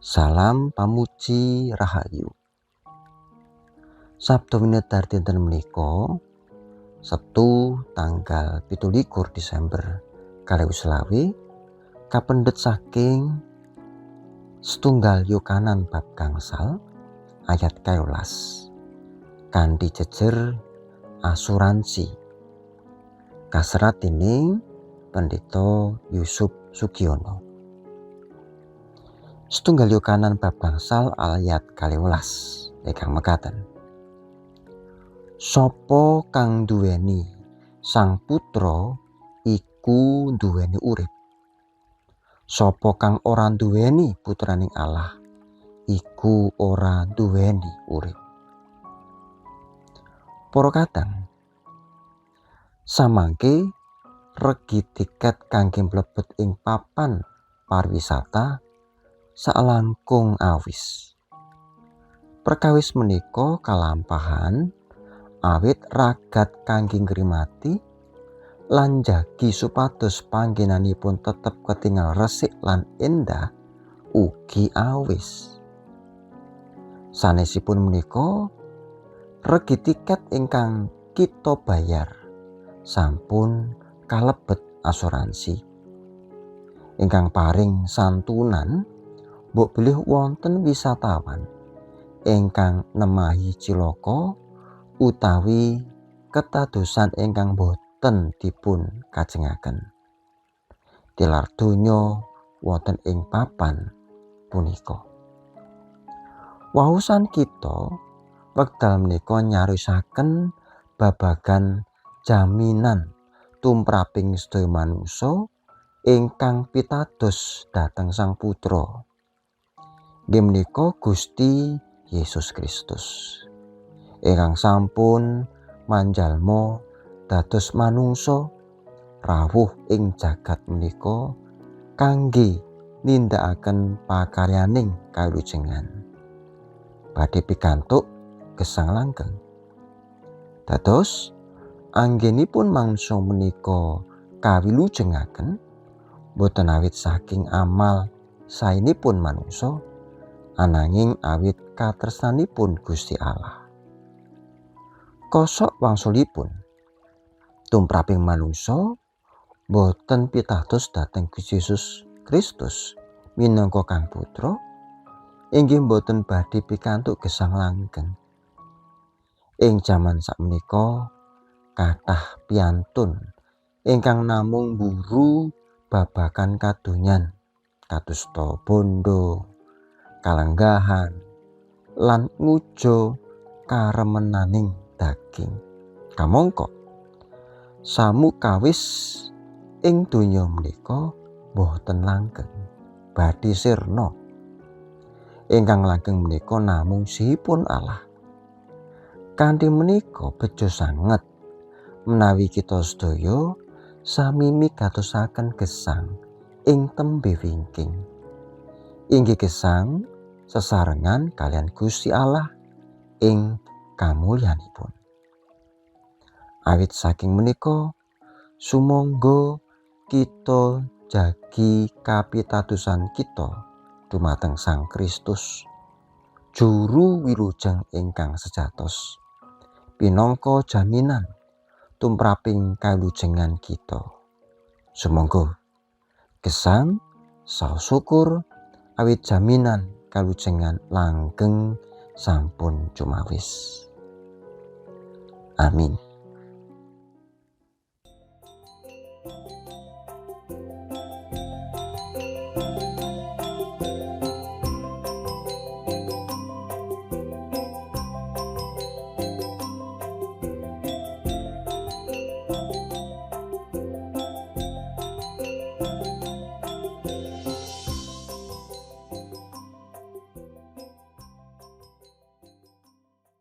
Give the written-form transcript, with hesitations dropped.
Salam pamuji rahayu. Sabda winedhar dinten menika Sabtu tanggal 17 Desember 2025 kapendhet saking setunggal Yohanan bab gangsal ayat 12 kanthi jejer asuransi kaserat dening Pendeta Yusuf Sugiono. Setunggal Yohanan bab gangsal ayat 12 ingkang mekaten. Sopo kang duweni Sang Putra iku duweni urip. Sopo kang ora duweni putraning Allah iku ora duweni urip. Para kadang, samangke regi tiket kangge mlebet ing papan pariwisata salangkung awis. Perkawis menika kalampahan awit ragat kangge ngrimati lan jagi supados panggenanipun tetep ketingal resik lan endah ugi awis. Sanesipun menika regi tiket ingkang kita bayar sampun kalebet asuransi ingkang paring santunan mbok bilih wonten wisatawan ingkang nemahi cilaka utawi ketadosan ingkang boten dipun kajengaken tilar donya wonten ing papan punika. Waosan kita wekdal menika nyariosaken babagan jaminan tumraping sedaya manungsa ingkang pitados dhateng Sang Putra, inggih menika Gusti Yesus Kristus ingkang sampun manjalma dados manungsa rawuh ing jagat menika kangge nindakaken pakaryaning kawilujengan badhe pikantuk gesang langgeng. Dados anggenipun manungsa menika kawilujengaken boten awit saking amal saenipun manungsa, ananging awit katresnanipun Gusti Allah. Kosok wangsulipun tumraping manungsa boten pitados dhateng Gusti Yesus Kristus minangka Kang Putra inggih boten badhe pikantuk gesang langgeng. Ing jaman sakmenika kathah piantun ingkang namung mburu babagan kadonyan kadosta bondo, kalenggahan lan ngujo karemenaning daging. Kamangka samukawis ing donya menika boten langgeng, badhe sirna. Ingkang langgeng menika namung sihipun Allah. Kanthi menika bejo sanget menawi kita sedaya sami migatosaken gesang ing tembe wingking. Inggih gesang sesarengan kaliyan Gusti Allah ing kamulyanipun. Awit saking menika sumangga kita jagi kapitadosan kita dumateng Sang Kristus, juru wilujeng ingkang sejatose, pinangka jaminan tumraping kawilujengan kita. Sumangga gesang saha syukur awit jaminan kawilujengan langgeng sampun cumawis. Amin.